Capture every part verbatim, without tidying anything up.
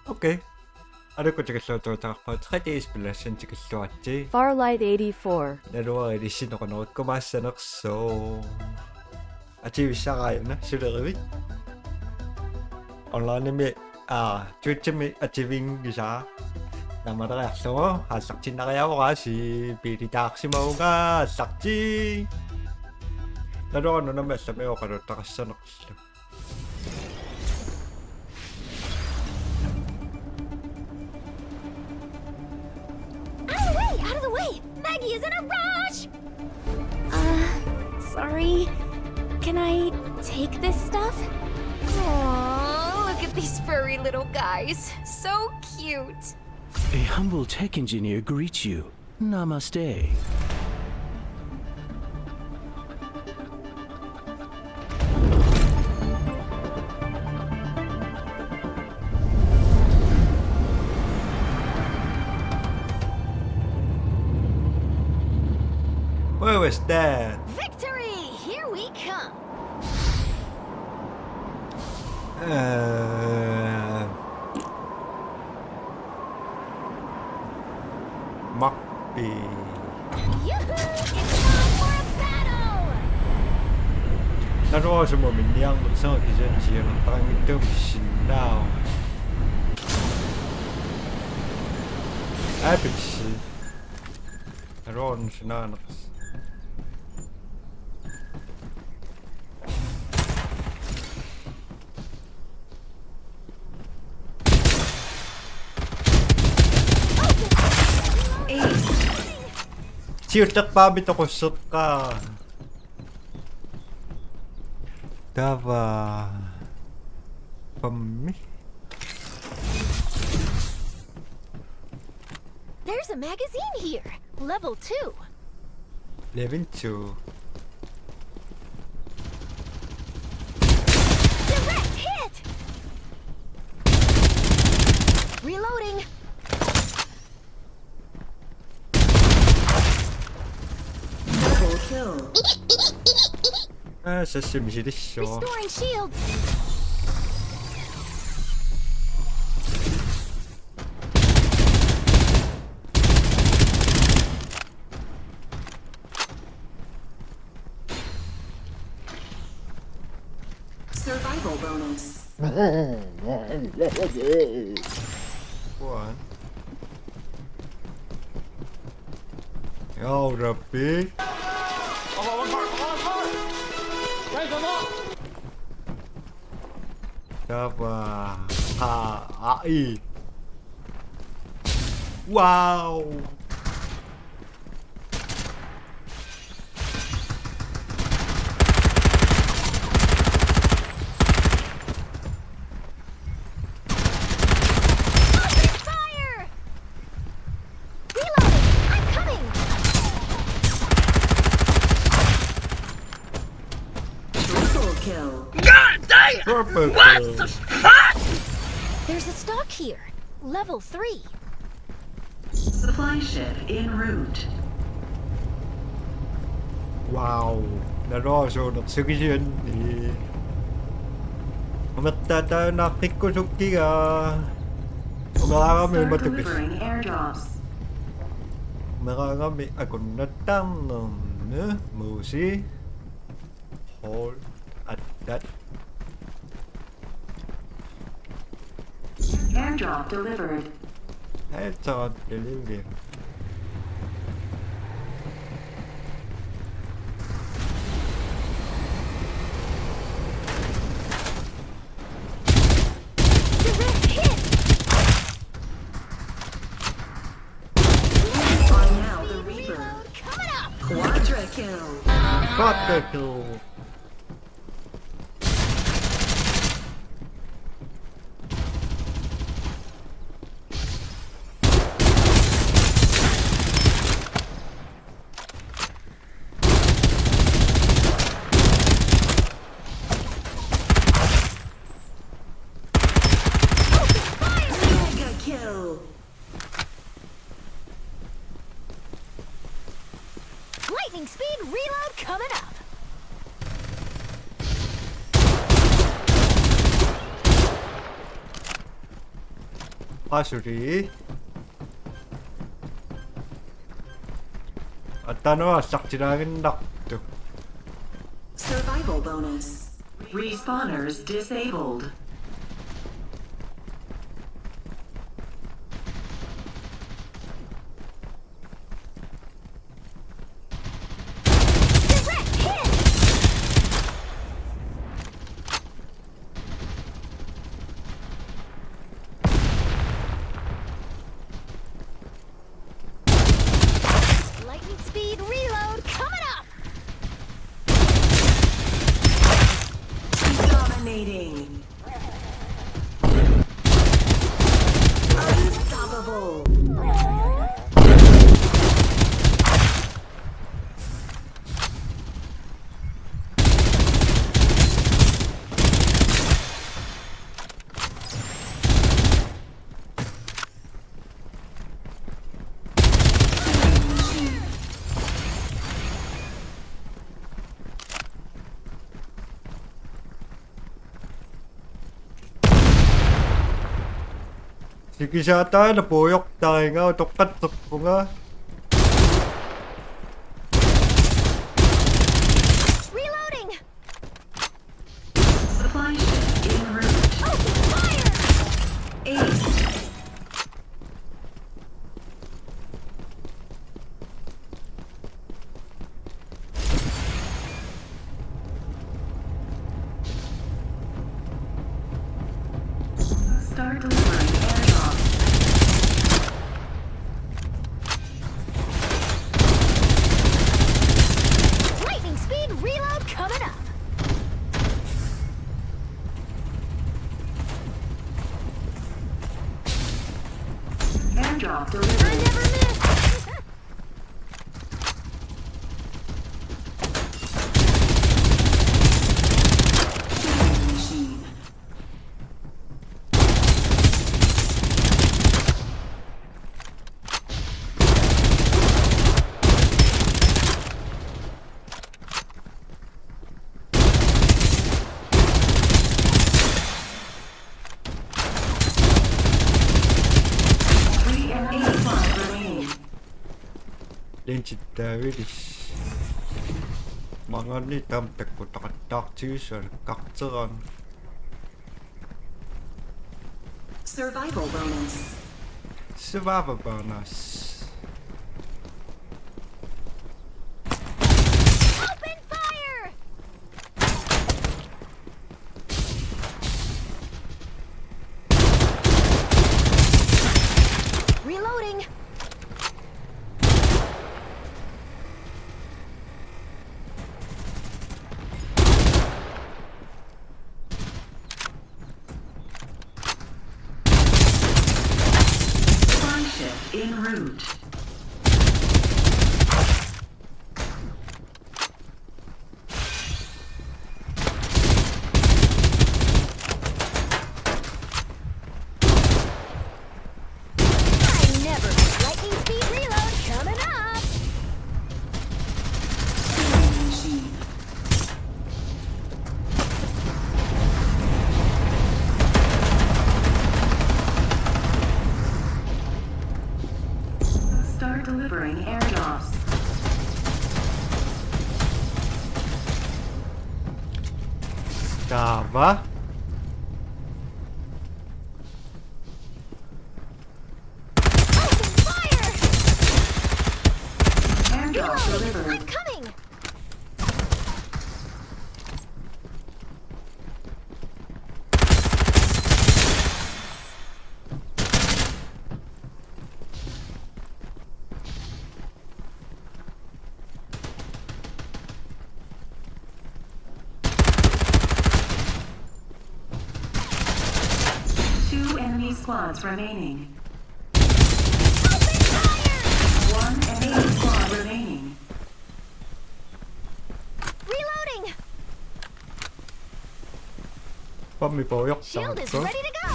Okay. Aluukkut tikilluaritsi, tre D spillersin tikilluaritsi. Farlight eighty-four. Naluara ilissi noqanerikkumaassanersoq. Atuissaaruna sulerivit. Onlineimi, aa, Twitchimi atuinngisaa. Naammaleriarlugu aallartinnariarumaarsi, piilitaarsimavunga aallarti. Naluara nunami allami oqaluuttaqassanerlu. Out of the way! Out of the way! Maggie is in a rush! Uh, sorry. Can I take this stuff? Aww, look at these furry little guys. So cute. A humble tech engineer greets you. Namaste. Where was that? Victory! Here we come! Uh, Makpi. Yoo-hoo! It's time for a battle! Naluara sumut minniarnersoq kisianni sianertaranngitsuusinnaasoq. Apitsi. Naluara sunaanersoq. Siullerpaamik toqusseqqaara. Taava. Pammi. There's a magazine here. Level two. Level two. Direct hit! Reloading. Double kill. Aa, sassi misilissuaq. Restoring shields. Survival bonus. What? Yo, the big. Tapa. Ha, ai. Wow. Open fire! Reloading! I'm coming! Triple kill. God damn! Triple kill. What the fuck? There's a stock here. Level three. Supply ship en route. Wow. Naluara suunersut kisianni. Umertaataannaqqikkusukkiga. Umeraangami. Start matukis. Delivering airdrops. Umeraangami akunnattarnermi muusi. Hold at that. Airdrop delivered. Airdrop delivered. Direct hit! You are now the Reaper. Reload coming up! Quadra kill. Quadra kill. Mega kill. Lightning speed reload coming up. Qasuli. Attanuassartilaaginnartoq. Survival bonus. Respawners disabled. Direct hit! Lightning speed reload coming up! Dominating. Unstoppable. Sikisaataana puujortaringa utoqqatserpunga. Reloading! Supply ship en route. Open fire! Ace. Start delivering airdrop. Lightning speed reload coming up. Airdrop delivered. I never miss. Machine. Three and eight squads remaining. Lintittaavilis. Mangani tam takkutaqattaartigisarkarteran. Survival bonus. Survival bonus. Open fire! Reloading. Spy ship en route. I never miss. Lightning speed reload coming up. Killing machine. Start delivering airdrops. Taava. Open fire! Airdrop delivered. I'm coming! Two enemy squads remaining. Open fire! One enemy squad remaining. Reloading! Pammi poyok. Shield is ready to go!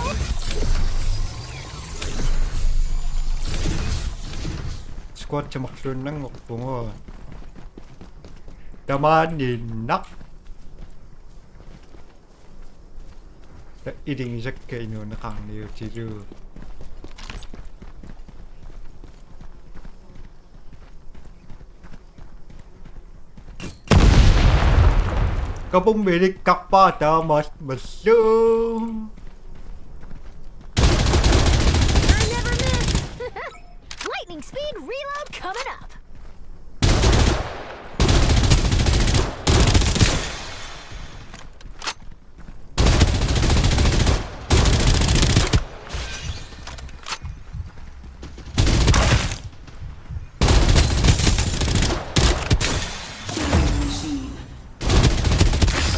Squad-imarluinnanngorpugut. Tamaaniinnaq. Iligisakka inuuneqarniutilu. Kapummi ilikkarpaa taamaammallu. I never miss. Lightning speed reload coming up.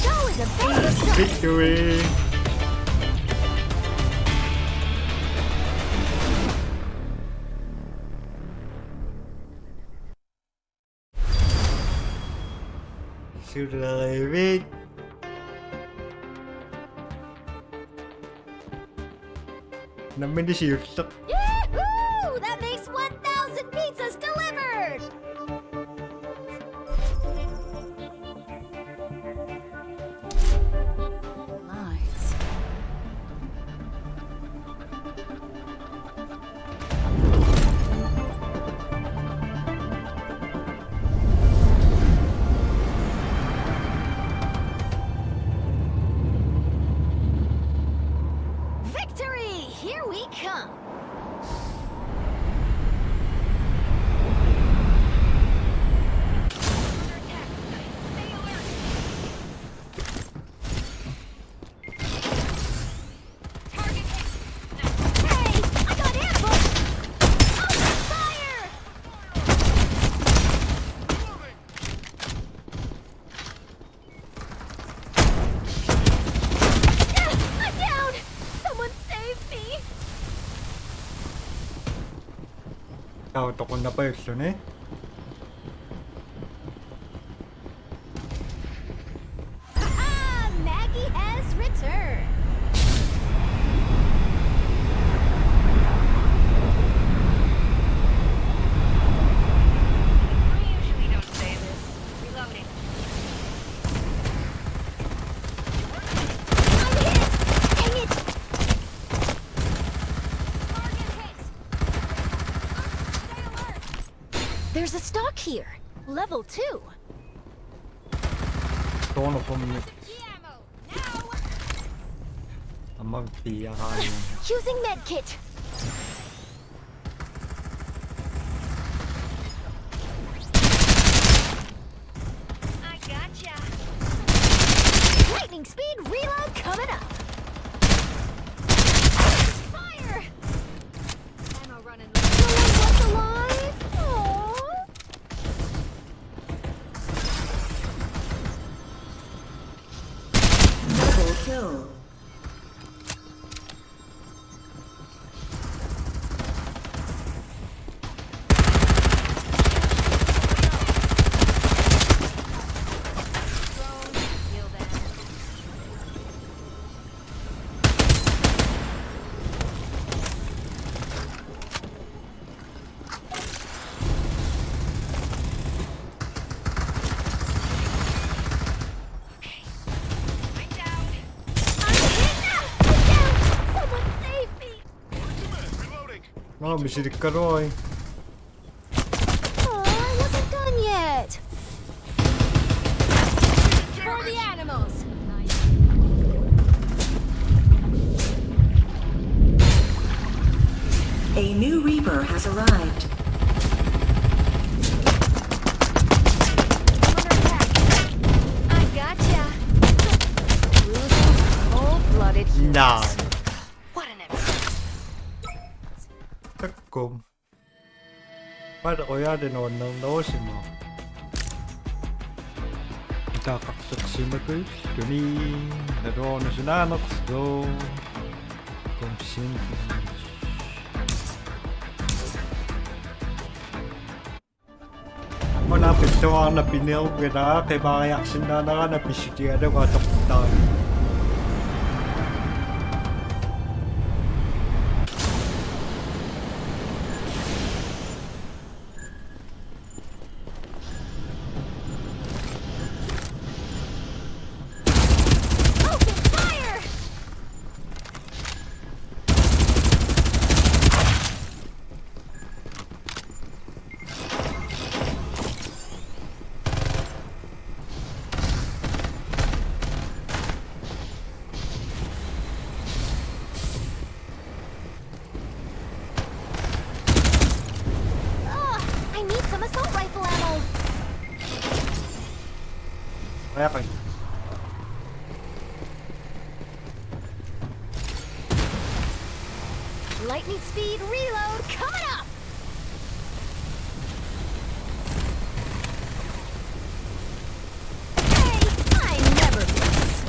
Show is about to start. Victory. Siulleq. Nammineq siulleq. Yahoo! That makes one thousand pizzas delivered! Lies. Victory! Here we come! Hey, I got ambush! Open fire! Ah, I'm down! Someone save me! Taava toqunnapajulluni. Maggie has returned. I usually don't say this. Reloading. I'm hit! Dang it! Target hit! Stay alert! There's a stock here. Level two. Tono from me. Among the, uh, using medkit. I gotcha. Lightning speed reload coming up. Fire! Ammo running low. No one wants alive. Aww. Double kill. Someone save me! Nå, misilikkaluarpoq. Oh, I wasn't done yet. For the animals. A new Reaper has arrived. I gotcha. Brutal, cold-blooded humans. Nah. What an episode. Takkum. Pala qujaade nuannernerusimasoq. Itaqarsersimakuulluni, naluara sunaanersoq. Kumsin. Una pilluarna pinerupilaaq qimaariarsinnaanera pissutigalugu atortaa. Open fire! Ajaqai. Lightning speed reload coming up! Hey, I never miss!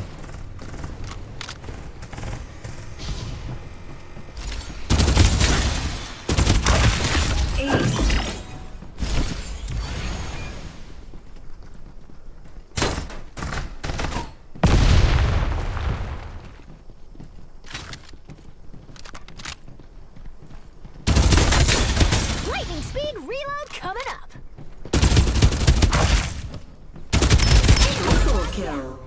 Lightning speed reload coming up. Triple kill.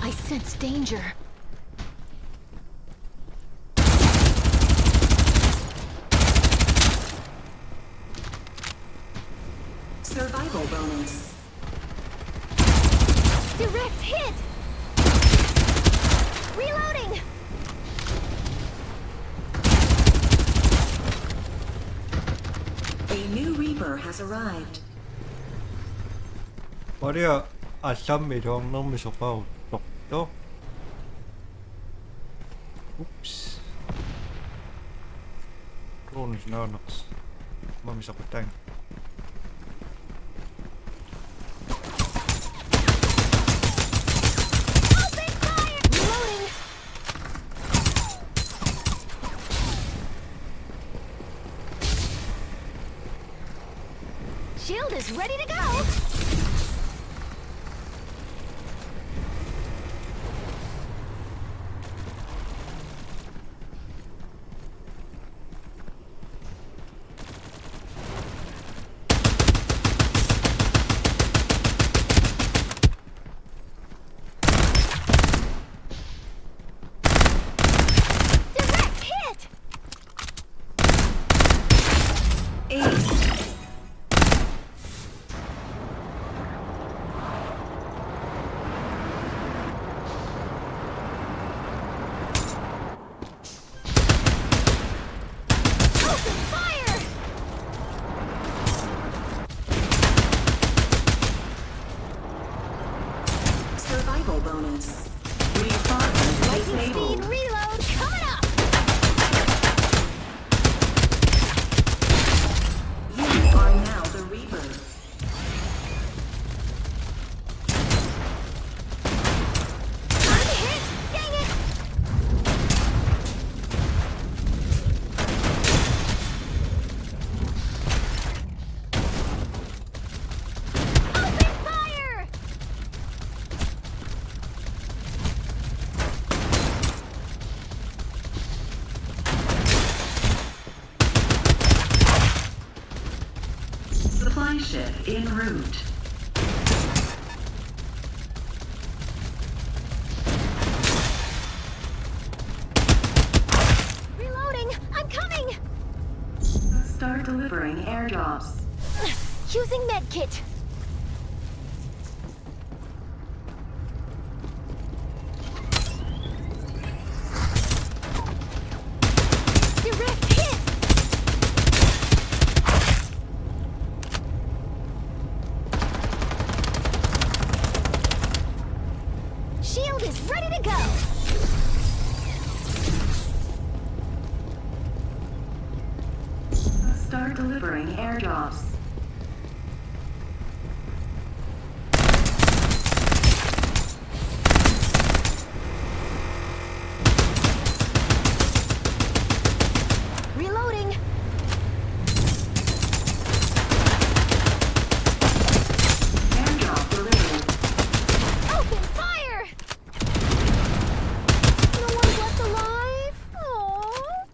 I sense danger. Survival bonus. Direct hit! Reloading! A new Reaper has arrived. Maria allammi iluarnermi soqaruttortoq. Oops. Drones naaners. Mami soqutang. Shield is ready to go! Direct hit! Ace. Open fire! Survival bonus. Revive. Lightning speed reload coming up! You are now the Reaper. I'm hit! Dang it! Open fire! Supply ship en route. Reloading! I'm coming! Start delivering airdrops. Using medkit. Direct hit! Shield is ready to go! Start delivering airdrops. Reloading. Airdrop delivered. Open fire! No one's left alive? Aww.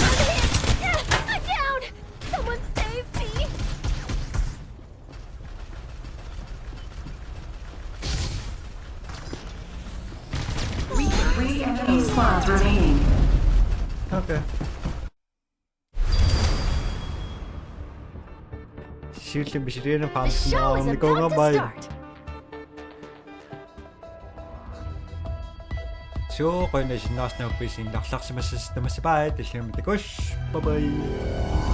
I'm hit! I'm down! Someone save me! Three enemy squads remaining. Okay. Siullermik misiliana The show is about to paarsinnaarinikuugamai. Start. Suu, qujanaq sinnaarsinnaapput, isiginnaarluarsimassaagut tamassi. Bye, tulliani takuss. Bye bye.